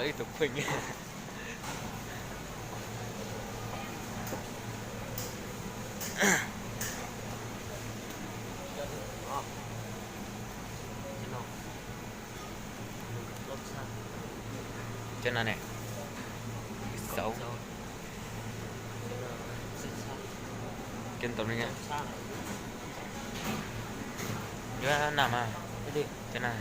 Ib tug pheej. Cov no ne, xauv. Cov ntau li. Yuav na mas, cov na.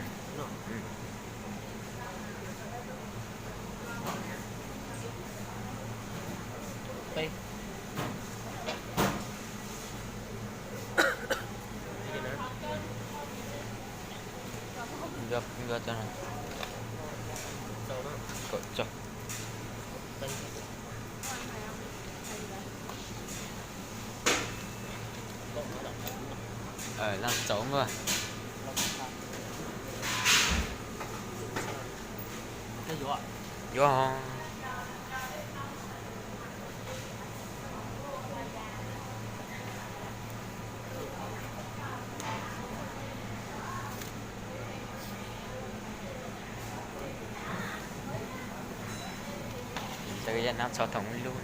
Yuav, yuav cov no. Kaum rau. Laj txaus npua. Yuav. Ntawd yog nab txho thoom ib lub.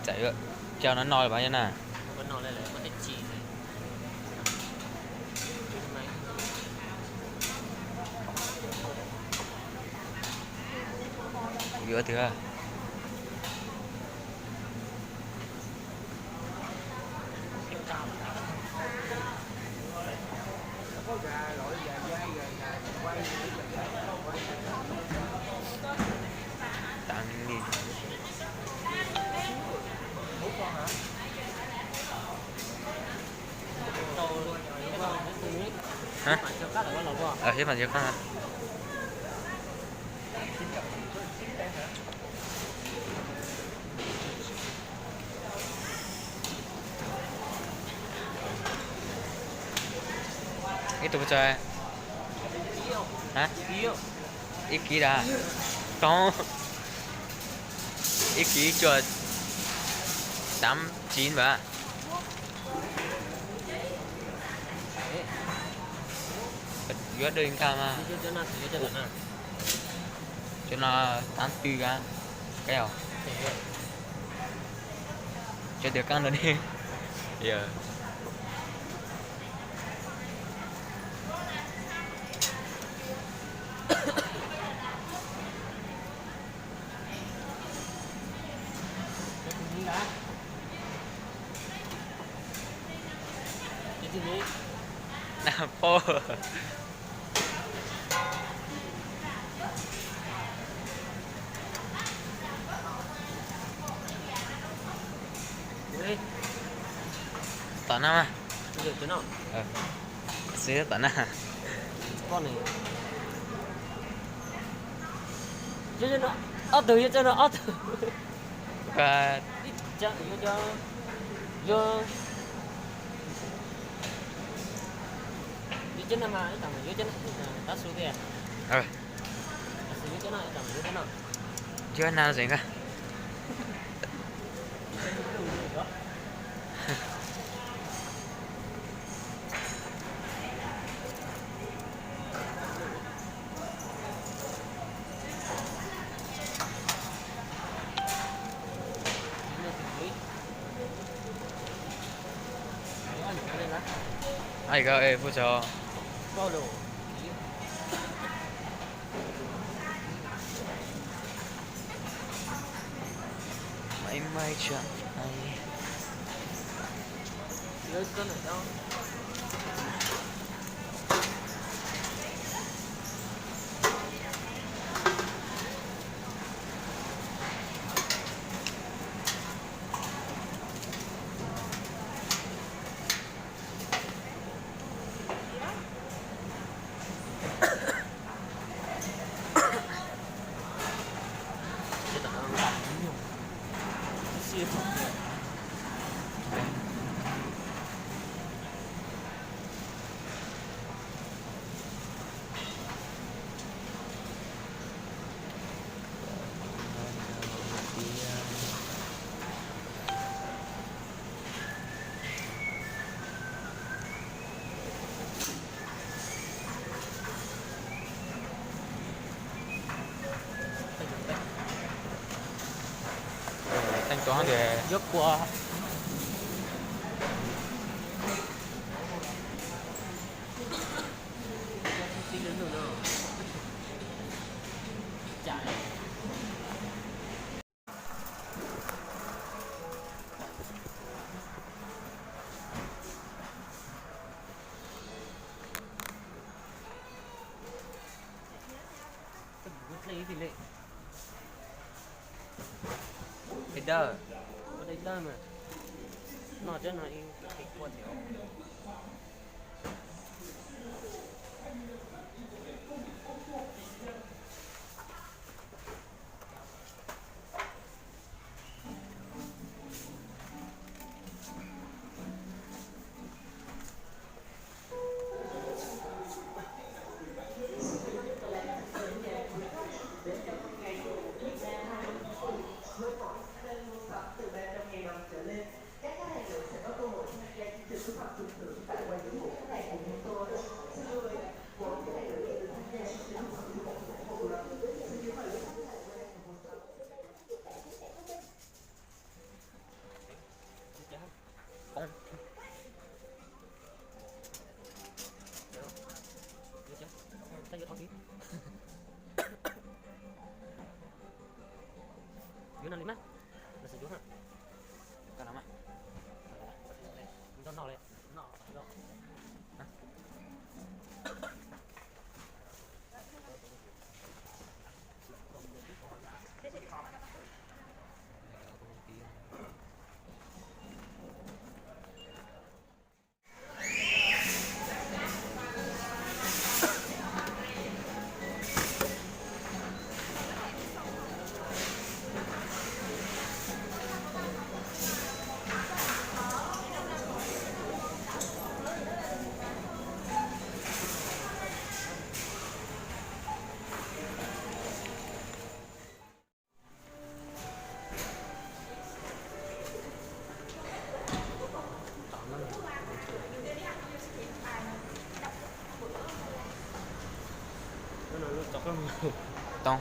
Txawm cov no no li mas yog na. Yuav twg? Tag li. Hab, hib mas yog koj. Ib tug pes tsawg? Hab, ib kis dab? Tau, ib kis cuaj, tám chín npawg. Yuav dwj nkag mas. Cov no tám tư a. Koj yog cov tias kab ntawd ne. Yog. Pog. Tom no mas. Xwb tom no. Ob tug yuav tso no ob tug. Yuav na, yuav na. Ai ka e pub tso. Mai mai tsa ai. Teej tuaj tias yuav pua. Ê Dawb, ua dai dawb mas, noj cov no ib qhov thiab. Yuav no li mas, los sis yuav no mas, nrog no li, no. Tau.